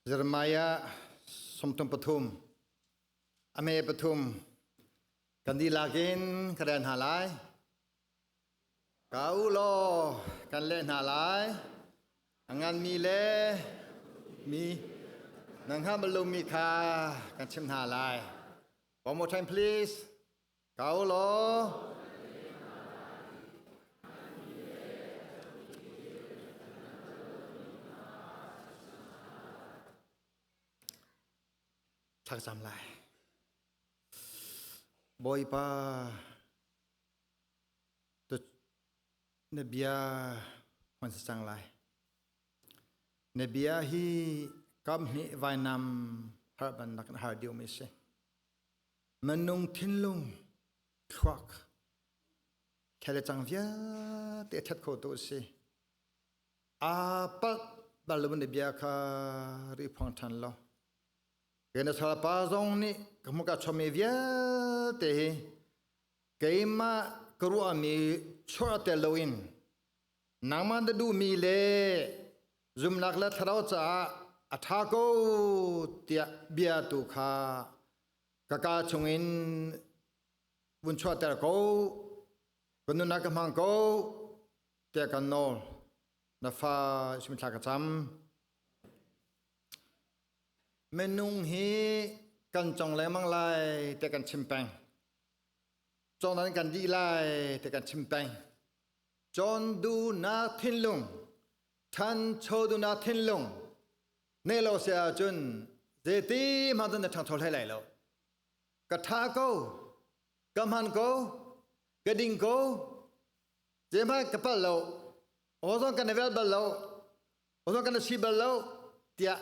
Jeremiah 33 a me pathum kan dihlak in ka rel hna lai. Ka u law kan leh hna lai. A nganmi le mi nan hngalh bal lomi kha kan chimh hna lai. One more time please. Ka u law Thlacam lai. Bawipa na bia hman si cang lai. Na bia hi kam hnih vainam har bannak na har diomi si. Minung thinlung thluak thele cang vialte that kho tu si. Aa palh bal lo na bia kha ri phuang ṭhan lo. Ke na salpa zong nih ka hmuka chomi vialte hi keimah ka ruahmi chuah tel loin nangmah na duhmi le zumnak le thlarau caah a ṭha ko tiah bia tu kha ka kaa chungin vun chuahter ko, ka nunnak ka hmang ko tiah kan nawl. Na fa thla ka cam. Minung hi kan cong lengmang lai tiah kan chim peng. Cong nan kan dih lai tiah kan chim peng. Cawn duhnak thinlung, ṭhancho duhnak thinlung ne lo si ahcun zeiti hmanh cun na ṭhangcho hlei lai lo. Ka ṭha ko, ka hman ko, ka ding ko, zeihmanh ka palh lo, aw zong kan i vel bal lo, aw zong kan i si bal lo, tiah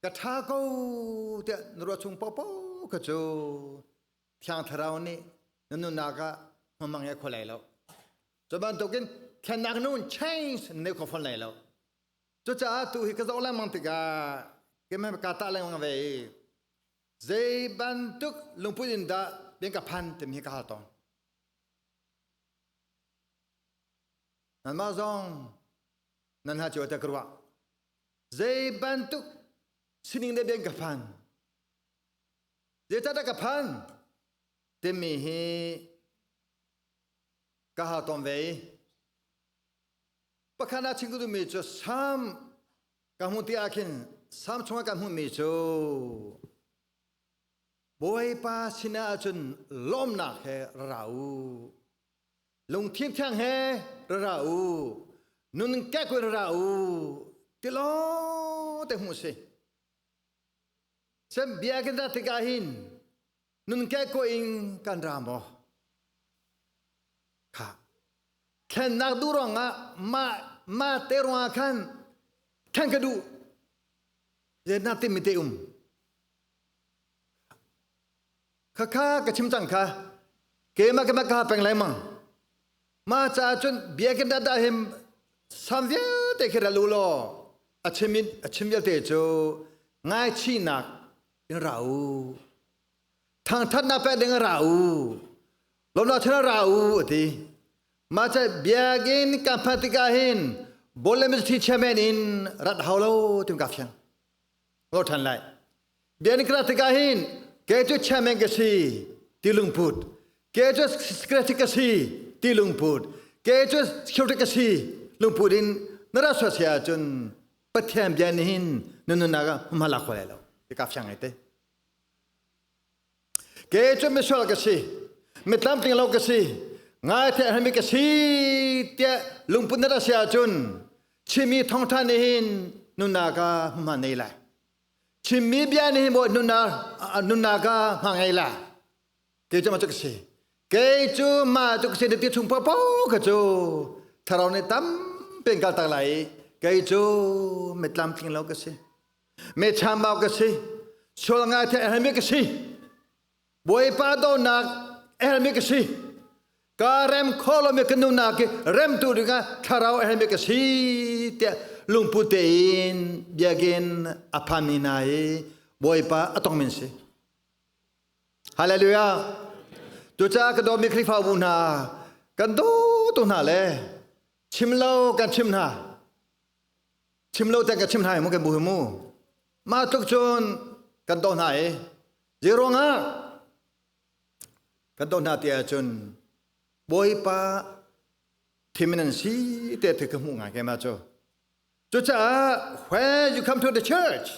ka ṭha ko tiah na ruah chung paohpaoh kha cu Thiang Thlarau nih na nunnak ah hmamang he kho lai lo. Cu bantukin thlennak nun change na nei kho fawn lai lo. Cucaah tu hi ka zoh lengmang tikah keimah ka tah lengmang ve i zei bantuk lungput in dah bian ka phan timi hi ka hal tawn. Nanmah zong nan ha cio te ka ruah. Zei bantuk sining dah bian ka phan? Zeicahdah ka phan? Timi hi ka hal tawn ve i pakhat ah chim ka duhmi cu Sam ka hmuh ti ah khin Sam chungah kan hmuhmi cu Bawipa sinah cun lawmnak he ra ra u. Lungthin thiang he ra ra u. Nun kek ra ra u. Ti lawng te hmuh si. Sem bia kan rat tikah hin nun kek ko in kan ra maw? Kha. Thlennak duh ruangah mah mah te ruangah khan thlen ka duh. Zenak timi te um. Khakha ka chim cang kha. Keimah keimah ka peng lai mang. Ma caah cun biakinn dah dah him sam vialte khi ral u law a chim in a chim vialte cu ngaichihnak in ra u. Thangthatnak pek ding ra u. Lawmnak thil ra u a ti. Mah ca biakinn kan phak tikah hin bawlem thi chairman in rat hau lo tim ka fiang. Lo ṭhan lai. Biakinn ka rat tikah hin kei cu chairman ka si ti lungput, kei cu secretary ka si ti lungput, kei cu security ka si lungput in na rat sual si ahcun Pathian bia nih hin na nunnak ah hma lak kho lai lo. Ti ka fiang ngai te. Kei cu misual ka si, mi tlamtling lo ka si, ngaithiah hami ka si tiah lungput na rak si ahcun Chinmi thawngṭha nih hin nunnak ah hma nei lai. Chinmi bia nih hin nunnak nunnak ah hma ngei lai. Kei cu mah cu ka si. Kei cu mah cu ka si na ti chung paohpaoh kha cu thlarau nih tampi in kal tak lai i kei cu mi tlamtling lo ka si. Mi chambau ka si. Sual ngaithiah hermi ka si. Bawipa dawtnak hermi ka si. Ka rem kho lomi ka nunnak hi remtu dingah thlarau hermi ka si tiah lungput tein biakinn a phanmi hna hi Bawipa a tongmi an si. Hallelujah. Tucaah ka dawtmi Khrihfabu hna kan daw tu hna le chim lo kan chim hna. Chim lo te kan chim hna hi mu kan bu hi mu. Mah tluk cun kan doh hna i zei ruangah kan doh hna ti ahcun Bawipa thim in an si te thi ka hmuh ngai keimah cu. Cucaah when you come to the church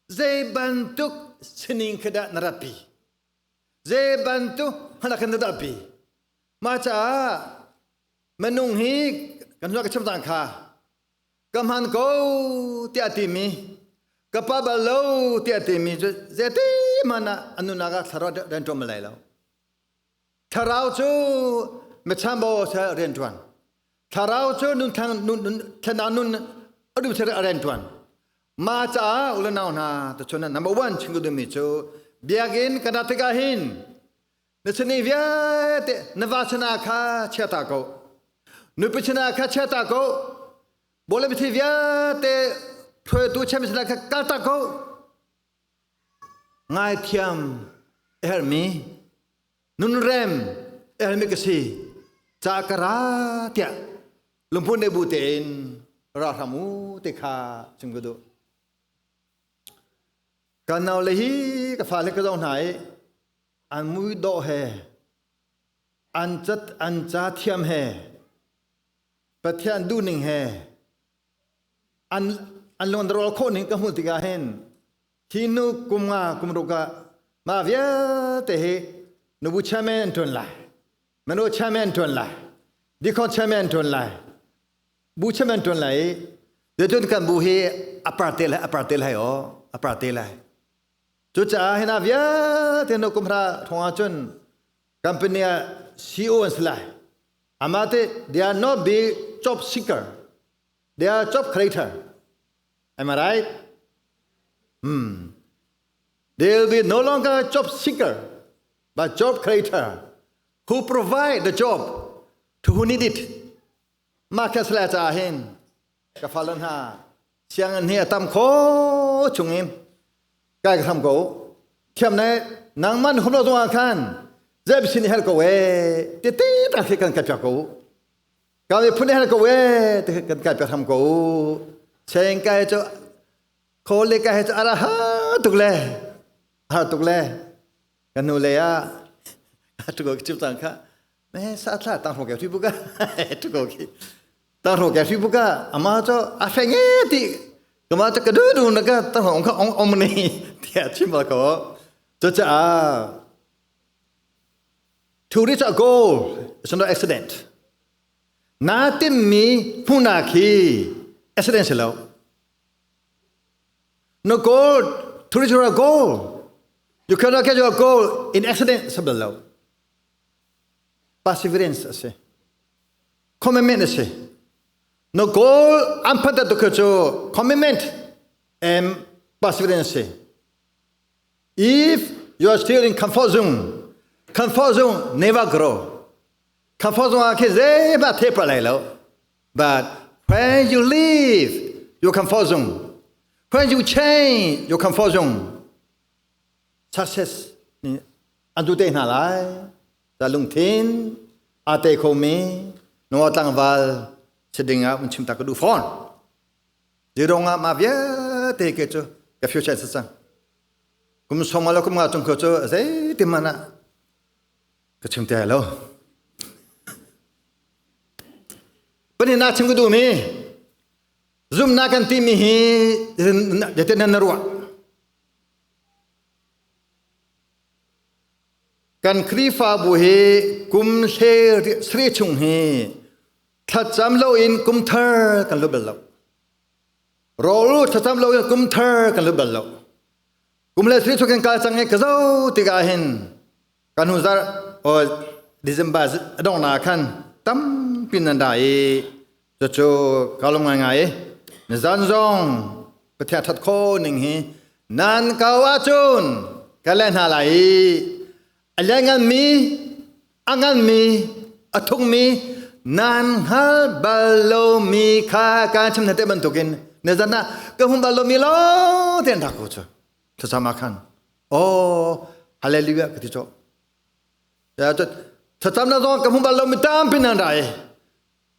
zei bantuk sining khi dah na ratpi? Zei bantuk hmalak khin na ratpi? Mah caah minung hi kan hnuah ka chim cang kha ka hman ko tiah a timi ka pa bal lo tiah a timi cu zeiti hmanh ah an nunnak ah thlarau rian ṭuan bal lai lo. Thlarau cu michambo rian ṭuan. Thlarau cu nun thlennak nun a duh a rian ṭuan. Mah caah u le nau hna tuchun ah number one chim ka duhmi cu biakinn kan rat tikah hin na chini vialte na va chana kha chia ta ko. Nupi chana kha chia ta ko. Bawle mithi vialte hruaitu chiami chana kha kal ta ko. Ngaithiam a herhmi nunrem a herhmi ka si ca ka ra tiah lungphun nei bu tein ra hram u ti kha chim ka duh. Kan nau le hi ka fale ka zoh hna i an mui dawh he an cat an ca thiam he Pathian duhning he an an lung khawh ning ka hmuh tikah hin hi nu kum nga kum ruk ah mah vialte hi nubu chairman an ṭuan lai, manu chairman an ṭuan lai, deacon chairman an ṭuan lai, bu chairman an ṭuan lai i zeicun kan bu hi a par te lai, a par te lai aw, a par te lai. Cucaah hina vialte nu kum hra thong ahcun company ah CEO an si lai. Amah te they are not be job seeker, they are job creator. Am I right? They will be no longer job seeker, but job creator who provide the job to who need it. Mah kha sala caah hin ka fale hna sianginn hi a tam kho chung in kai ka hram ko. Thiam ne nangman hum lo zongah khan zep sin hel ko e ti ti ta khi kan kai piak ko. Ka miphun hel ko e ti kan kai piak hram ko. Cheng kai cu khole kai cu ara ha tuk le ha tuk le kan nu le ah tu ko chim tang kha me sa thla tang ho ke thi buka tu ko ki tang ho ke thi buka ama cho a feng e ti kama cho ka du du na ka tang ho kha ong om ni tia chim ba ko cho cha to reach a goal is not accident. Na timmi hmuhnak hi accident si lo. No goal, to reach your goal. You cannot get your goal in accident sa bal lo. Perseverance a si. Commitment a si. No goal an phat tu cu commitment and perseverance a si. If you are still in comfort zone, comfort zone never grow. Comfort zone ah khi zeihmah thei pa lai lo. But when you leave your comfort zone, when you change your comfort zone, success nih an tu te hna lai. Ta lungthin aa te khomi nuwa tlangval si ding ah un chim ta ka duh fawn. Zirong ah mah vialte ke cu ka future si cang. Kum sawm le kum nga chung ko cu zeitin hmanh ah ka chim te lo. Panin na chim ka duhmi zumnak kan timi hi zeitin nan ruah. Kan Khrihfabu hi kum hle sri chung hi thlacam loin kum thar kan lut bal lo. Rawl thlacam loin kum thar kan lut bal lo. Kum le sri kan kal cang i ka zo tikah hin kan hnu zarh o December donghnak khan tampi nan ra i cucu ka lung ngai ngai i nizan zong Pathian that kho ning hi nan kau ahcun ka leh hna lai i a liannganmi a nganmi a thukmi nan hngal bal lomi kha kaan chim hna te bantukin nizan ah ka hmu bal lomi lo te an rak ko cu thlacam ah khan oh hallelujah ka ti cawh thlacam na zong ka hmu bal lomi tampi nan ra i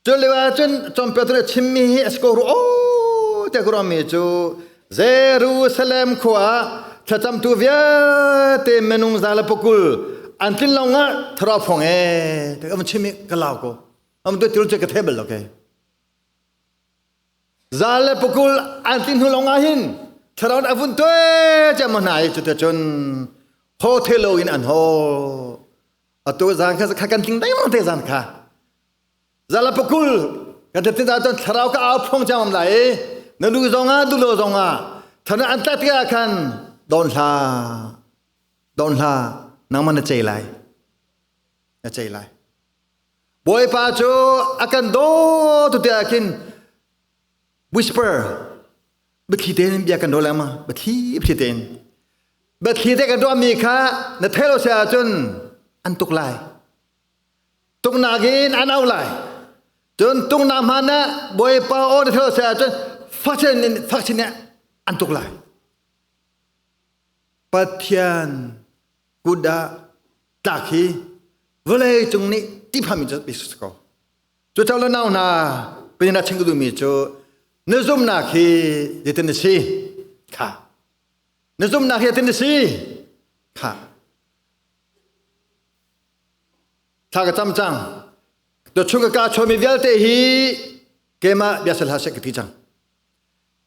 cu lio ah cun John Peter chimmi hi a si ko ru oh te ko mi cu. Jerusalem khua ah thlacamtu vialte minung za le pakul an tlin lawng ah thlarau phong e te am chim i ka lau ko am tu til che ka the bal lo ke za le pakul an tlin hnu lawng ah hin thlarau a vun te che ma hna i cuti cun ho the lo in an ho atu zan kha kha kan tling dai te zan kha Zalapakul kan te ta cun thlarau ka au phong chang am lai i na lu zong ah dulo zong ah thana an tlak tikah khan don hla don hla nangmah na cei lai na cei lai Bawipa cu a kan daw tu tiah khin whisper biathli tein bia kan daw lengmang biathli biathli tein biathli te kan ruahmi kha na thei lo si ahcun an tuk lai Tungnak in an au lai. Cun tungnak hmaan ah Bawipa aw na theih lo ahcun fakchin in fakchin in an tuk lai. Pathian kut ah tlak hi vawlei cung nih tihphami cu si ko. Cu lo nau hna pin na chim ka duhmi cu na zumnak hi zeitin na si? Kha. Na zumnak hi zeitin na si? Kha. Thla ka cam cang. To chung ka ka chuami vialte hi keimah bia sal hlah seh ka ti cang.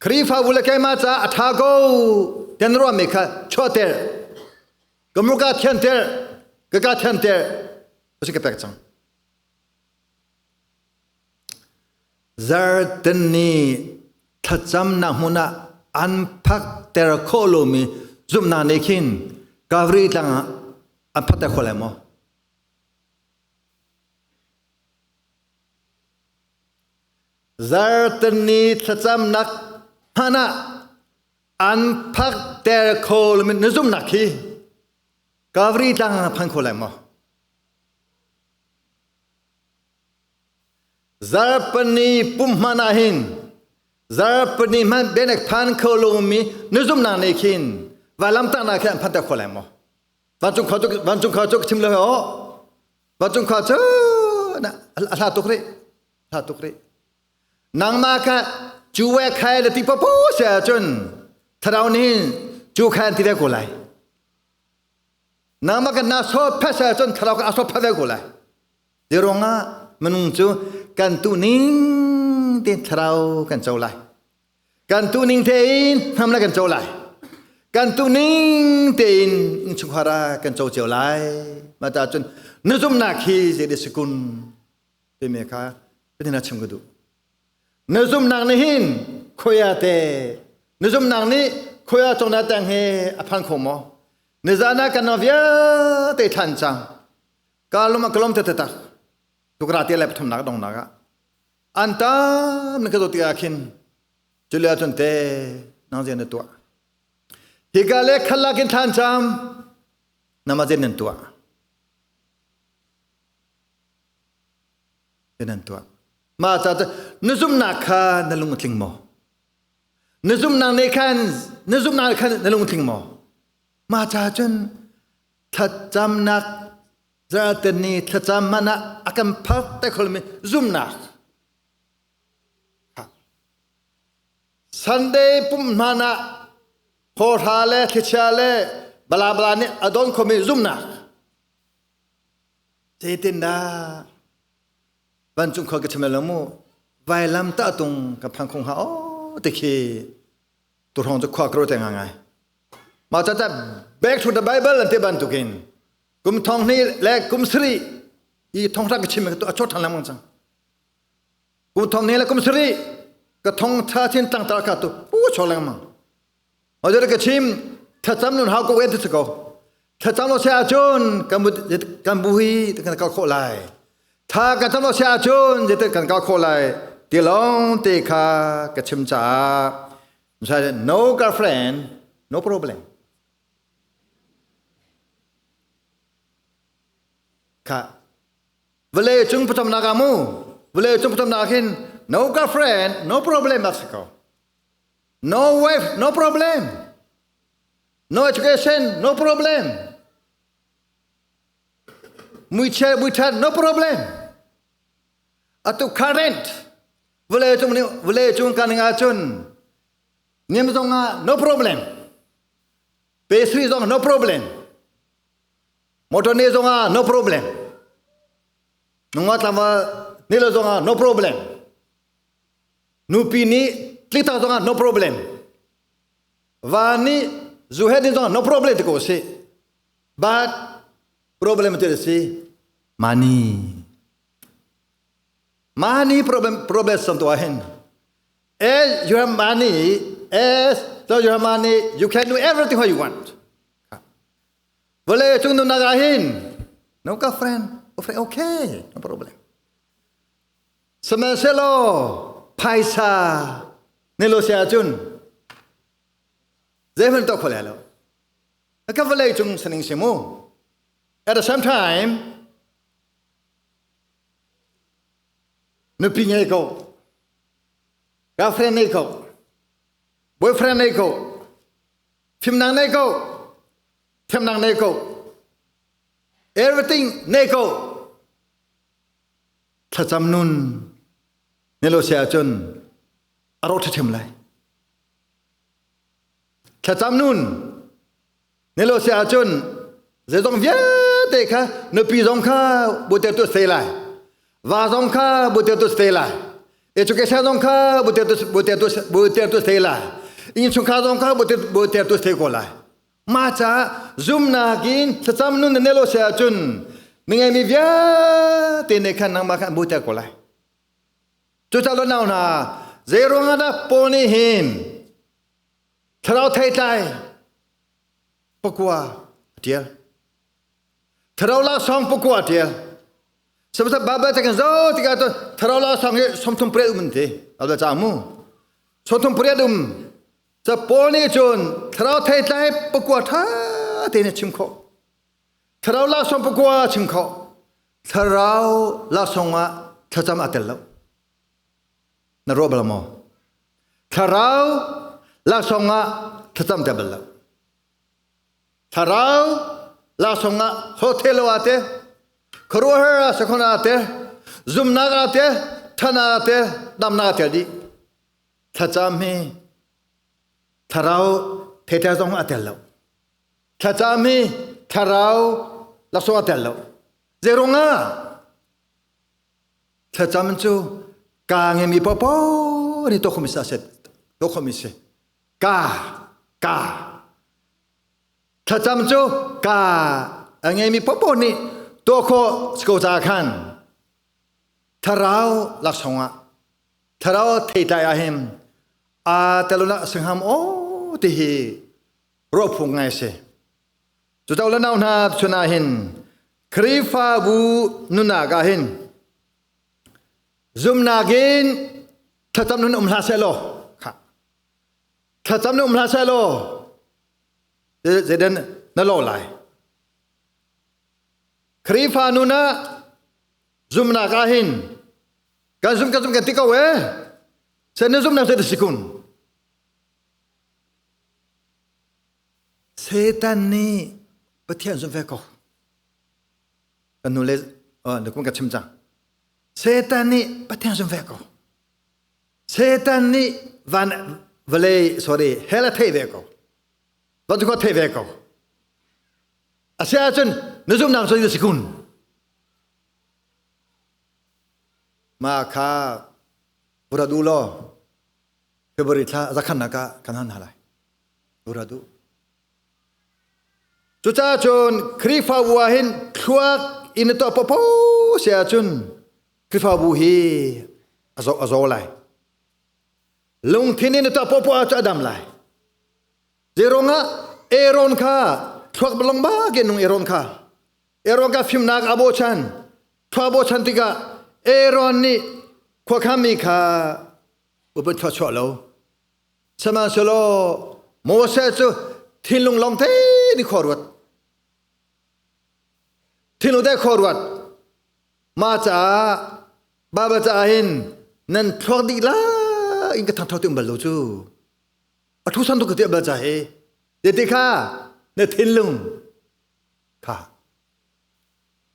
Khrihfabu le keimah ca a ṭha ko tian ruahmi kha chuahter. Ka muka thianter, ka ka thianter, ka si ka pek cang. Zarten ni thlacamnak hmun ah an phakter khawh lomi zumhnak nih khin Calvary tlang ah an phakter khawh lai maw? Zarten ni thlacamnak hmanh ah an phakter kho lomi na zumhnak khi Calvary tlang ah phan kho lai maw? Zarhpini pum hmanh ah hin zarhpini hmanh bianek phan kho lomi na zumhnak nih khin vailamtahnak khi an phanter kho lai maw? Vancung khua cu vancung khua cu chim lo aw. Vancung khua cu na a hla tuk rih. Hla tuk rih. Nangmah kha cu we khai le ti popo se ahcun thlarau nih cu khai an ti ve ko lai. Nangmah kan na so phet se ahcun thlarau kan a so phet ve ko lai. Hi ruangah minung cu kan tuhning tein thlarau kan co lai. Kan tuhning tein hnam le kan co lai. Kan tuhning tein innchungkhar ah kan co cio lai. Mah ta cun na zumhnak hi zei si kun timi kha Pathian chim ka duh. Na zumhnak nih hin khoia te na zumhnak nih khoia congna tang he a phan kho maw? Nizan ah kan vialte than cang. Ka lum ka lom te tak tukra te le pathum nak dong nak ah an tam na ka zo tikah khin culia cun te nang zen na tuah hika le khala kin than cham nama zen nan tuah nan tuah ma cha na zumnak kha na lung tling maw na zumnak ne khan na zumnak khan na lung tling maw ma cha cun thlacamnak zarhten ni thlacam hmanh ah a kan phak te kholmi zumnak Sunday pum hman ah hawhra le thlichia le bala bala nih a don khomi zumnak zeitindah vancung khua ka chim lo mu vailam ta tung ka phang khong ha o te khi tu hrawng cu khua kro te nga ngai mah ca ca back to the bible an ti bantukin kum thong hnih le kum sari i thong hra ka chim ka tu a chot than lengmang cang kum thong hnih le kum sari ka thong tha chin tang tar ka tu pu cho lengmang ma ka chim thlacam nun hau ko en tu ko thlacam lo se ahcun kan bu kan bu hi kan kal khawh lai tha kan cam lo se ahcun zeitin kan kal khawh lai ti lawng te kha ka chim caah no girlfriend, no problem. Kha vale cung pathum nak amu vale cung pathum nak hin no girlfriend, no problem nak si ko. No wife, no problem. No education, no problem. Mui che mui than, no problem. Atu current vawlei cung nih vawlei cung kan ning ahcun Niam zong ah no problem. Pastry zong no problem. Motor ne zong ah no problem. Nunga tlama ne lo zong ah no problem. Nupi nih tlita zong ah no problem. Va nih zuhe din zong ah no problem ti ko si. But problem ti si money. Money problem problem sam to hin. As you have money, as so you have money, you can do everything what you want. Vale chung nun naga hin. No ka friend, oh friend, okay, no problem. Sihmanhsehlaw phaisa ne lo sia cun zeihmanh tuah kho lai lo. Ka vawlei cung saning si mu. At the same time, nupi ngei ko, girlfriend nei ko, boyfriend nei ko, fimnak nei ko, thiamnak nei ko, everything nei ko. Thlacam nun ne lo sia cun a ro ṭhathem lai. Thlacam nun ne lo sia cun zeizong vialte kha nupi zong kha bute tu stay lai. Va zong kha bute tu stay lai. Education zong kha bute tu bute tu bute tu stay lai. Innchungkhar zong kha bute bute tu stay ko lai. Mah caah zumnak in thlacam nun na lo si ahcun na ngeimi vialte nih khan nangmah khan an buter ko lai. Cucaah lo nau hna, zei ruangah dah Paul nih hin thlarau theitlai pakua a ṭial. Thlarau laksawng pakua a ṭial. Sabbath Bible ca kan zoh tikah cun thlarau laksawng hi 38 um an ti. Bible ca mu. 38 um. Ca Paul nih cun thlarau theitlai pakua ṭha tein a chim khawh. Thlarau laksawng pakua a chim khawh. Thlarau laksawng ah thlacam aa tel lo. Na ruah bal maw? Thlarau laksawng ah thlacam tel bal lo. Thlarau laksawng ah hotel aa te, khuaruahhar ah sakhon aa te, zumnak aa te, than aa te, damnak aa tel dih. Thlacam hi thlarau theitlai zong a tel lo. Thlacam hi thlarau laksawng a tel lo. Zeirung ah thlacam cu kaa ngeimi paohpaoh nih tuah khomi si a tuah khomi si. Ka ka thlacam cu kaa a ngeimi paohpaoh nih tuah khawh si ko caah khan thlarau laksawng ah thlarau theitlai ah hin aa teluna singham o ti hi ruah phung ngai si cu le nau hna chun ah hin Khrihfabu nunak ah hin zumnak in thlacam nun um hlah seh law thlacam nun um hlah seh law zeiden na lo lai Khrihfa nun ah zumnak ah hin kan zum kan zum kan ti ko e sen na zumnak cu si kun Satan nih Pathian zum ve ko kan nu le na kum ka chim cang Satan nih Pathian zum ve ko Satan nih van vawlei sorry hell a thei ve ko van cu thei ve ko asiahcun na zumnak cu si kun Mah kha ura duh law February thla zakhannak ah kan han hna lai. Ura duh. Cucaah cun Khrihfabu ah hin thluak in tuah popo si ahcun Khrihfabu hi a zaw a zaw lai. Lungthin in tuah popo ahcun a dam lai. Zeirongah Aaron kha thluak balong bak in nung Aaron kha Aaron kha fimnak a bochan thua bochan tikah Aaron nih khuakhami kha upat thua chuah lo sihmanhsehlaw Moses cu thinlung lawng te nih khua ruat thinlung te khua ruat mah caah Baibal caah hin nan thluak dih la in ka thangtho ti um bal lo cu a thu san tuk ka ti bal ca hi te kha na thinlung kha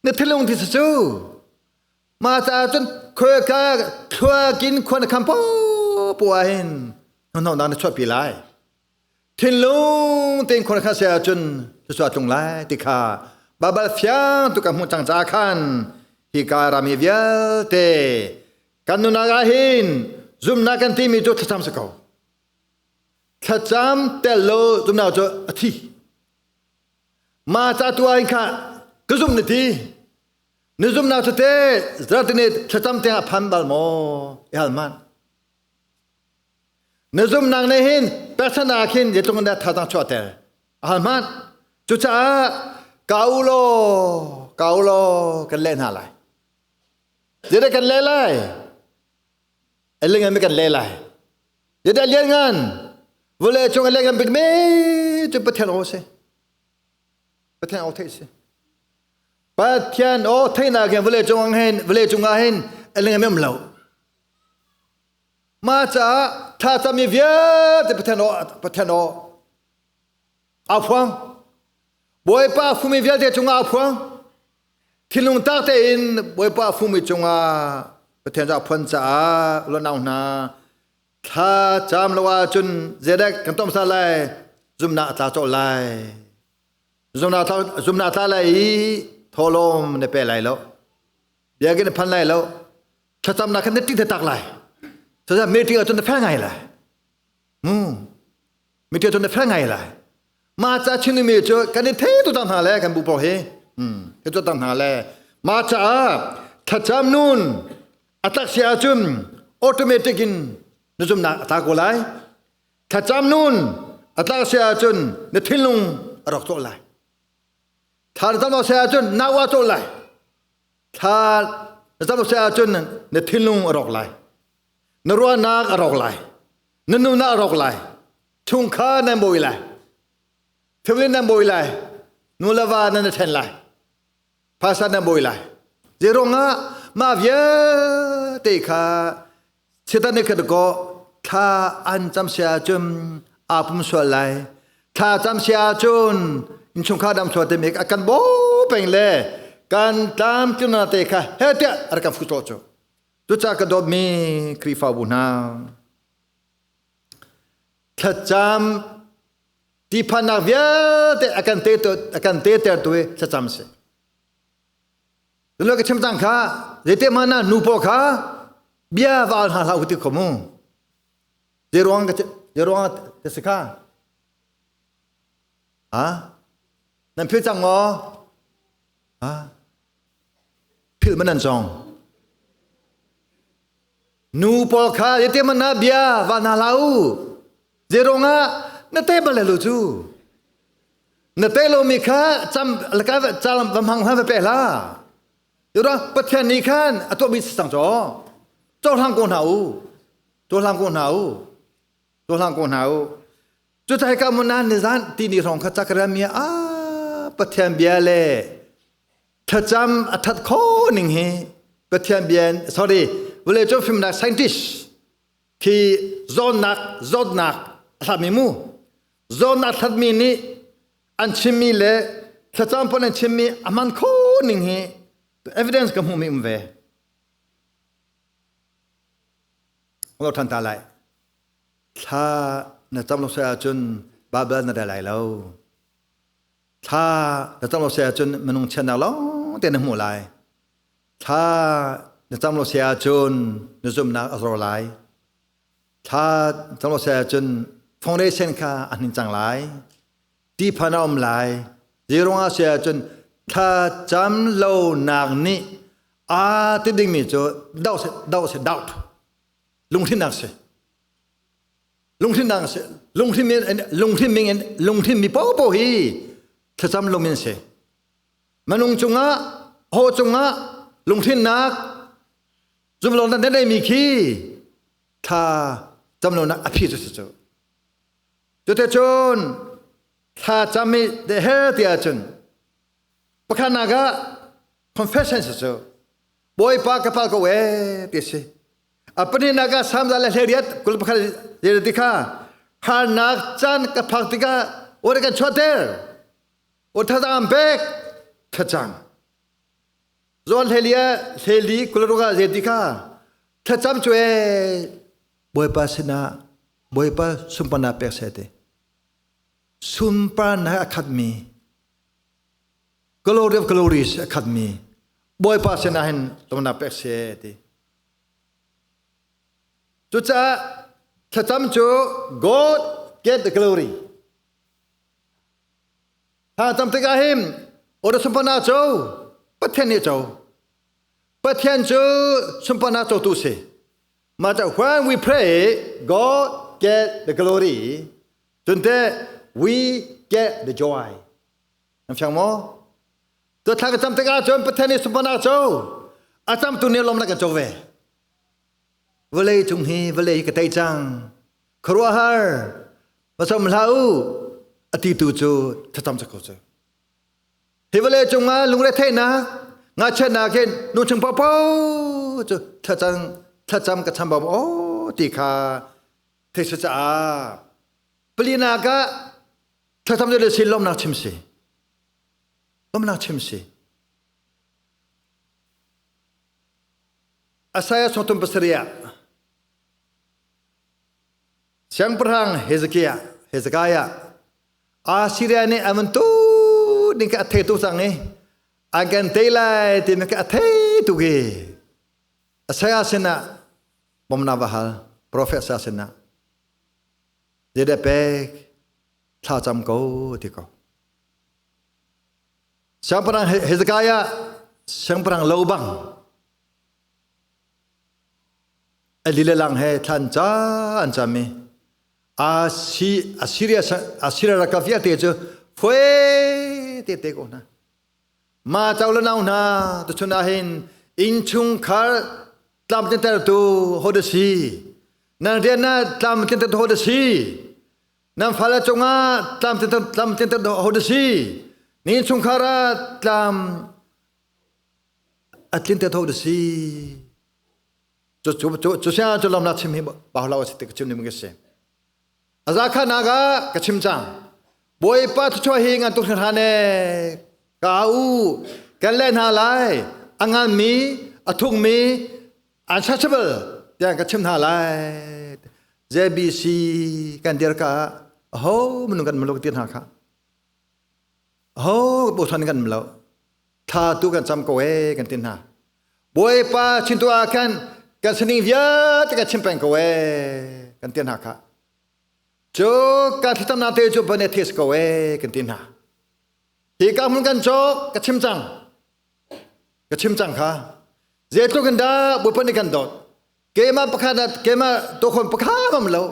na thinlung ti cu ma caah cun khua ka thluakin khua na kham po po ah hin Hnahnawhnak na chuahpi lai. Thinlung tein khua kha se ahcun thluachuah tlung lai ti kha Baibal fiang tu ka hmuh cang caah khan hi ka rami vialte kan nunak ah hin zumnak kan timi cu thlacam si ko. Thlacam tel lo zumnak cu a thi. Ma ca tu ah hin kha ka zumh na ti. Na zumnak cu te zartine thlacam tiang a phan bal maw? I hal man. Na zumnak nih hin pekchanh ah khin zeitluk in dah thazaang chuahter a hal hmanh. Cucaah ka u law, ka u law kan leh hna lai. Zeidah kan leh lai? A lianngan mi kan leh lai. Zeidah lianngan? Vawlei cung a lianngan bik mi cu Pathian aw si. Pathian aw theih si. Pathian aw theihnak hin vawlei cung ah hin vawlei cung ah hin a lianngan mi um lo. Mah caah thlacammi vialte Pathian aw Pathian aw aa phuang. Bawipa a fumi vialte cungah aa phuang. Thinlung tak tein Bawipa a fumi cungah Pathian cu aa phuan caah ulonau hna thla cam lo ahcun zeidah kan tom sa lai zumnak a tla cawh lai. Zumnak a tla lai i thawhlawm na pe lai lo. Biakinn na phan lai lo. Thlacamnak khan na ṭih tak lai. Cucaah meeting ahcun na fel ngai lai. Mu. Meeting ahcun na fel ngai lai. Mah ca chinmi cu kan i thei tu hna le kan bu pawl hi. Kan tu hna le. Mah caah thlacam nun a tlak si ahcun automatic in na zumnak a tla ko lai. Thlacam nun a tlak si ahcun na thinlung a rawk cawh lai. Thla na cam si ahcun nau a cawh lai. Thla na cam si ahcun na thinlung a rawk lai. Na ruahnak a rawk lai. Na nunnak a rawk lai. Chungkhar nan bawi lai. Family nan bawi lai. Nu le va nan i ṭhen lai. Phaisa nan bawi lai. Zeiruangah mah vialte kha Satan nih khat kaw thla an cam si ahcun aa pum sual lai. Thla cam si ahcun innchungkhar dam sual timi a kan bo peng le kan tlamtlinnak te kha he tiah a rak kan fuh cu. Cucaah ka dawtmi Khrihfabu hna, thlacam tihphannak vialte a kan te a kan tetertu hi thlacam si. Lo ka chim cang kha zeite hmanh ah nu pawl kha bia va al hna hlah u ti kho mu. Zei ruang ka zei ruang ka si kha? Ha? Nan phil cang maw? Ha? Phil man nan cong. Nu pawl kha zeite hmanh ah bia va hna hlah u. Zei ruang ah na te bal lo cu? Na te lomi kha cam laka calam va hmang hlah va pe hlah. Tura Pathian nih khan a tuahmi si cang caw. Cohlang ko hna u. Cohlang ko hna u. Cohlang ko hna u. Cu tai ka mun nan nizan ti ni hrawng kha cakram mi a Pathian bia le thlacam a that kho ning hi Pathian bia sorry vawlei cung fimnak scientist khi zawtnak zawtnak a hlatmi mu zawtnak hlatmi nih an chimmi le thlacam pawl an chimmi a hman kho ning hi evidence ka hmuhmi um ve lo than ta lai thla na cam lo sai ahcun Bible na rel lai lo thla na cam lo sai ahcun minung chiatnak lawng te na hmuh lai Thla na cam lo si ahcun na zumhnak a zor lai. Thla cam lo si ahcun foundation kha a hnin cang lai. Tiphan a um lai. Zeiruang ah si ahcun thla cam lonak nih aa ti dingmi cu doubt doubt doubt lunghrinnak si. Lunghrinnak si. Lunghrin lunghrin ming in lunghrin mi popo hi thlacam lung in si. Minung cungah, haw cungah lunghrinnak, zumlonak na neimi khi thla camlonak a phi cu si cu. Cuticun thla cam i her ti ahcun pakhatnak ah confession si cu Bawipa ka pal ko ee ti si. A pahnihnak ah Salm le 28 21 ti kha harnak caan ka phak tikah ore kan chuahter. O thazaang pek thlacam. Zawn hlelia hleli kularuga zeiti kha thlacam cu e Bawipa sinah Bawipa sunparnak pek seh ti. Sunparnak a khatmi glory of glories a khatmi Bawipa sinah hin lawmnak pek seh ti. Cucaah thlacam cu God get the glory. Thlacam tikah hin ora sunparnak co Pathian nih co. Pathian cu sunparnak cotu si. Mah when we pray, God get the glory. Cunte we get the joy. Nam fiang maw? Tu thla ka cam tikah cun Pathian nih sunparnak co. A camtu nih lawmnak kan co ve. Vawlei cung hi vawlei hi ka tei cang. Khuaruahhar. Va som hlah u. A ti tu cu thlacam cak ko cu. Hi vawlei cungah lungretheihnak, ngakchiatnak hin nu chung paohpaoh cu thlacam thlacam ka chambau aw ti kha thei si caah palinak ah thlacam le si lawmnak chim si. Lawmnak chim si. Isaiah 37 ah Siangpahrang Hezekiah Hezekiah Assyria nih an van tu ding kha a thei tuk cang i an kan tei lai timi kha a thei tuk i Isaiah sinah bawmnak va hal profet Isaiah sinah zeidah pek thla cam ko ti ko Siangpahrang Hezekiah siangpahrang lo bang a lilelang he thlan ca an cam i Assyria Assyria ralkap vialte cu fue te te ko hna. Ma chau le nau hna tuchun ah hin innchungkhar tlamtlintertu ho da si nan rian ah tlamtlintertu ho da si nan fale cungah tlamtlintertu ho da si ni innchungkhar ah tlam a tlinter ho da si cu sia cu lam na chim hi ba hlau si ka chim ning ka si aza kha na ga ka chim chang bawipa thuchua hi ngan tuk hran e ka u kan le hna lai angan mi athung mi untouchable tiang ka chim hna lai JBC kan dir ka ho minung kan maluk ti hna kha ho bochan kan lo thla tu kan cam ko e kan tin hna bawipa chin tu ah khan kan sining vialte kan chim peng ko e kan tin hna kha cu ka thlacamnak te cu bane this ko e kan tin hna hi ka hmun kan cawk ka chim cang ka chim cang kha zeitluk in dah bawipa nih kan dawt keimah pakhat keimah tokhon pakhat mam lo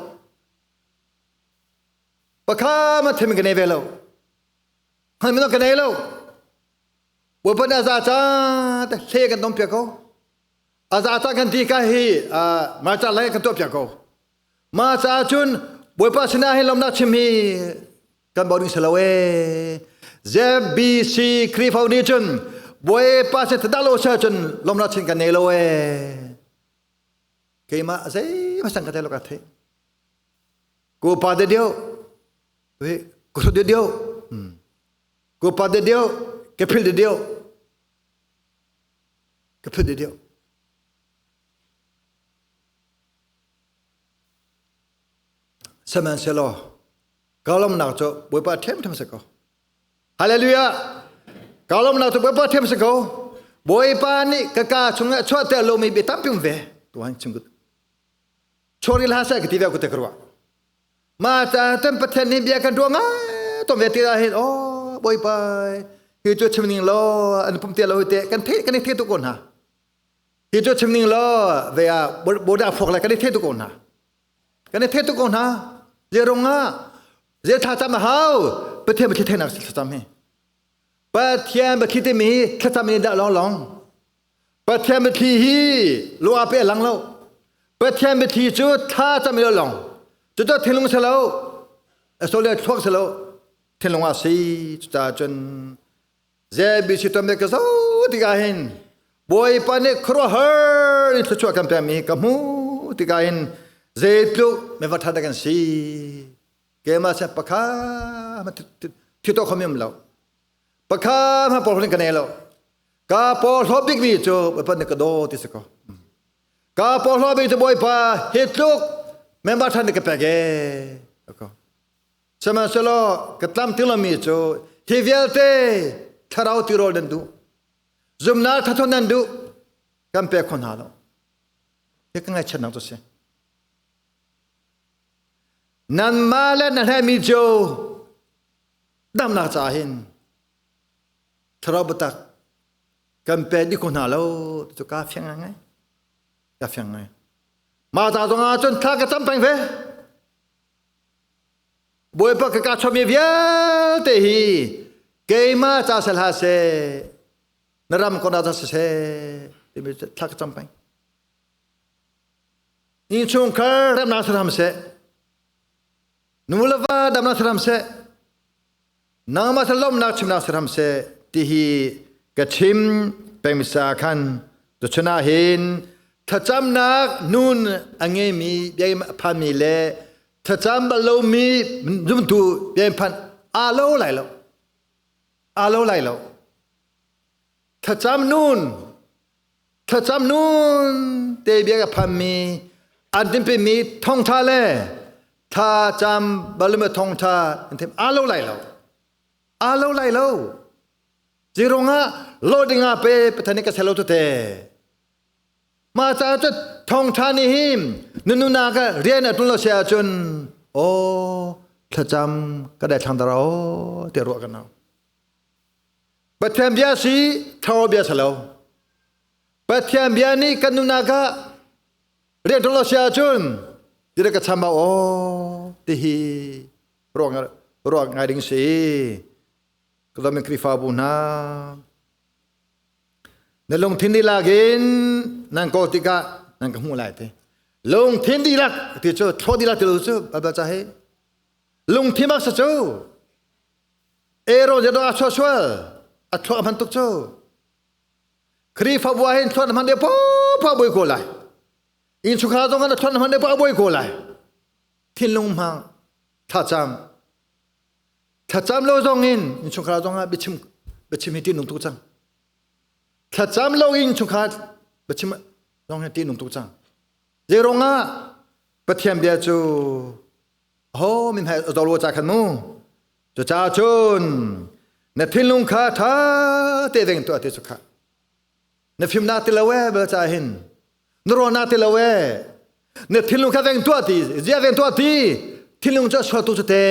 pakhat ma them ka nei ve lo Han minung ka nei lo. Bawipa nih a za ca te hle kan dom piak ko. A za ca kan ti ka hi ma ca lai kan tuah piak ko. Ma ca cun Bawipa sinah hin lomnak chim hi kan bau ding si lo ee. ZBC Khrihfa nih cun Bawipa sin tada lo sa cun lomnak chin kan nei lo ee. Keimah zei ma sang ka te lo ka the. Ko pa de deu Ko de deu. Ko pa de deu. Ke phil de deu. Ke phil de deu. Sihmanhsehlaw ka lawmnak cu Bawipa ṭhiamṭhiam si ko. Hallelujah! Ka lawmnak cu Bawipa ṭhiam si ko. Bawipa nih ka kaa chungah chuahter lomi bia tampi um ve. Tuan chim Chori hla seh ka ti ve ko te ka ruah. Ma ta tan Pathian nih bia kan ruah ngai tom ve ti ah hin oh Bawipa hi cu chim ning law an pum te lo te kan the kan i the tu ko hna. Hi cu chim ning law ve ah boda phok le kan i the tu ko hna. Kan i the tu ko hna. Ze rong ah ze tha cham hau Pathian ba the nak thlacam hi. Pathian ba thi te mi thlacam ni dah long long. Pathian biathli hi lua pe lang lo. Pathian biathli cu thla cam lo long. Cucu thinlung si lo. Asole thluak si lo. Thinlung ah si. Cucaah cun ZBC ton ka zo tikah hin Bawipa nih khuaruahhar in thluachuah kan pekmi ka hmu tikah hin zeitluk me va ṭha kan si. Keimah se pakha thi to khom lo. Pakha ma por ka nei lo. Ka porhlaw bikmi cu Bawipa nih ka daw ti si ko. Ka porhlaw bik cu Bawipa hi tluk Member than ka pek e. Ko. Sihmanhsehlaw ka tlam ti lomi cu hi vialte thlarau tirawl nan duh. Zumnak thathon nan duh. Kan pek kho hna lo. Hi ka ngaihchiatnak cu si. Nanmah le na hlehmi cio damnak caah hin thlarau biatak kan pe dih ko hna lo cu ka fiang ngai. Ka fiang ngai. Mah ca zong ah cun thla ka cam peng ve. Bawipa ka ka chawmi vialte hi keimah ca sel ha seh na ram ko na ca siseh timi thla ka cam peng. Innchungkhar remnak saram seh. Nu le va damnak saram seh. Nangmah lawmnak chimnak saram seh ti hi ka chim pengmisa khan tuchun ah hin thlacamnak nun a ngeimi biakinn a phanmi le thlacam bal lomi zumtu biakinn phan aa lo lai lo. Aa lo lai lo. Thlacam nun Thlacam nun te bia ka phanmi an tinpimi thongtha le thlacam balum thongtha an them aa lo lai lo. Aa lo lai lo. Zirong ah lo ding ah pe Pathian nih ka selo tete. Ma ca cu thongtha nih hin nununa ka rian a ṭun lo sia ahcun aw thlacam ka daithlang dara aw ti ruah kan nau. Pathian bia si thlarau bia si lo. Pathian bia nih kan nunnak ah rian ṭuan lo si ahcun ti ka cham aw ti hi ruah ruah ngai ding si. Ka dawmi Khrihfabu hna na lungthin dihlak in nan kawl tikah nan ka hmuh lai ti. Lungthin dihlak ti cu thlawh dihlak ti lo cu Baibal ca hi lungthin bak sa cu Aaron a chuah sual a thluak hman tuk cu Khrihfabu ah hin thluak hman deuh poah boi ko lai innchungkhar zong ah thluak hman deuh poah boi ko lai thinlung hmang thlacam thlacam lo zong in innchungkhar zong ah biachim biachim hi ṭihnung tuk cang thlacam lo in innchungkhar biachim zong hi ṭihnung tuk cang zei ah Pathian bia cu Ho min hai a lo ca khan mu. Cucaah cun na thinlung kha ṭha te veng tuah ti cu kha. Na fimnak ti lo e bel ca hin. Na ruahnak ti lo e. Na thinlung kha veng tuah ti, zia veng tuah ti. Thinlung cu a sual tu cu te.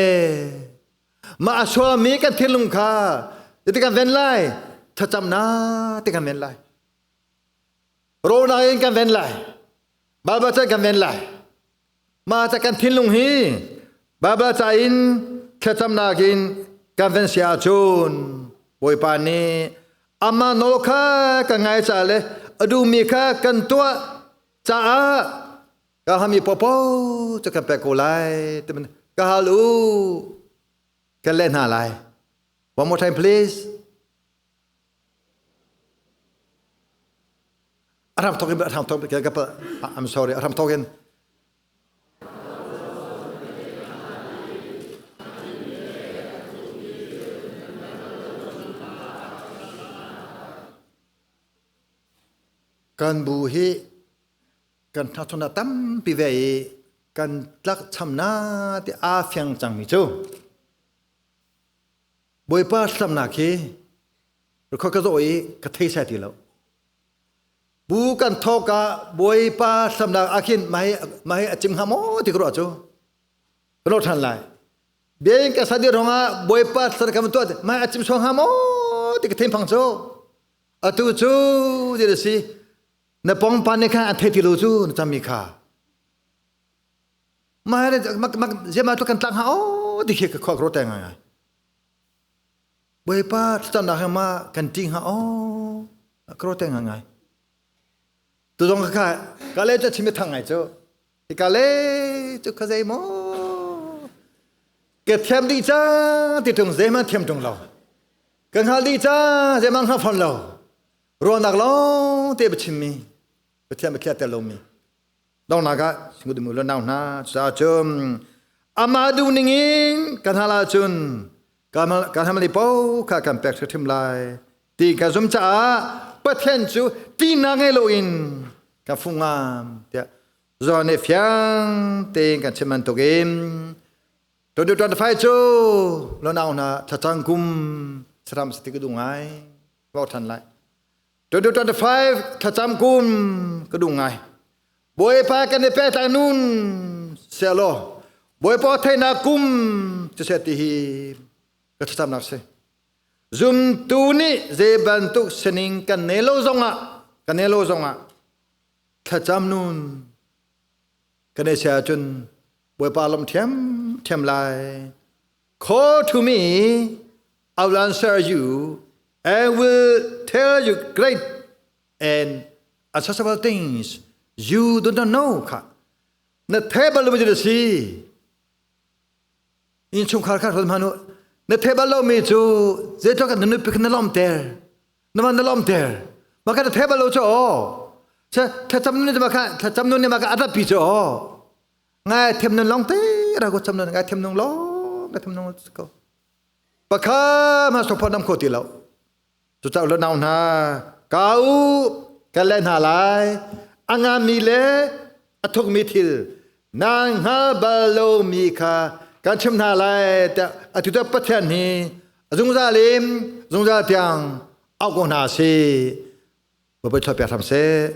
Mah a sualmi kan thinlung kha ti kan ven lai. Thlacamnak ti kan ven lai. Rawlnak in kan ven lai. Baibal ca kan ven lai. Mah ca kan thinlung hi Baibal ca in thlacamnak in kan ven si ahcun Bawipa nih amah nawl kha kan ngai ca le a duhmi kha kan tuah caah ka hami popo cu kan pek ko lai ti ka hal u kan leh hna lai. One more time please. A ram thawk in a ram thawk I'm sorry a ram thawk in kan bu hi kan thachona tampi ve i kan tlak chamna ti aa fiang cangmi cu Bawipa hlamnak hi record ka zoh i ka thei sai ti lo. Bu kan thawk ah Bawipa hlamnak ah khin mah hi mah hi a cim hnga maw ti ka ruah cu. Ka ruah ṭhan lai. Biain ka sadi rong ah Bawipa thlan kan tuah mah hi a cim sual hnga maw ti ka thin phang cu. Atu cu ti a si. Na pongpan nih khan an thei ti lo cu na cammi kha. Mah ziama tu kan tlak hnga aw ti khi ka khua ka ruat ngai ngai. Bawipa thlacamnak hi ma kan ṭih hnga aw ka ruat ngai ngai. Tu zong ka ka le cu chim thang ngai cu. Ka le cu ka zei maw ka thiam dih cang ti tung zei hmanh thiam tung lo. Ka hngal dih cang zei hmanh hngal fawn lo. Ruahnak lawng te chimmi Pathian biathli tel lomi. Donghnak ah singudimu le nau hna cucaah cun amah duh ningin kan hal ahcun kan hamali paoh kha kan pek hrimhrim lai ti kan zum caah Pathian cu ṭihnak ngei loin kan fuh ngam tiah. Zon nih fiang tein kan chim bantukin 2025 cu lonau hna thlacang kum saram sati ka duh ngai ka than lai. 2025 thlacam kum ka duh ngai. Bawipa kan i pehtlai nun sehlaw Bawipa theihnak kum cu seh ti hi ka thlacamnak si. Zumtu nih zei bantuk sining kan nei lo zongah kan nei lo zongah thlacam nun kan i sia ahcun Bawipa lawm ṭhiam ṭhiam lai. Call to me, I will answer you and will tell you great and accessible things you do not know kha na thei bal lo mi si innchungkhar kha hron hmanu na thei bal lo mi cu zeitluk kan nu pik na lom ter na man na lom ter ma ka thei bal lo chu o che thlacam nu ni ma kha thlacam nu ni ma ka adapi chu o ngai them nun long te ra ko cham nun ngai them nung long ngai them nung ko pakha ma sopon nam kho ti lo. Cucaah u le nau hna, ka u kan leh hna lai. A nganmi le a thukmi thil nan hngal bal lomi kha kan chimh hna lai tiah atu cu Pathian hi a zungzal in zungzal tiang auh ko hna sih. Bawipa thawpiak hram seh.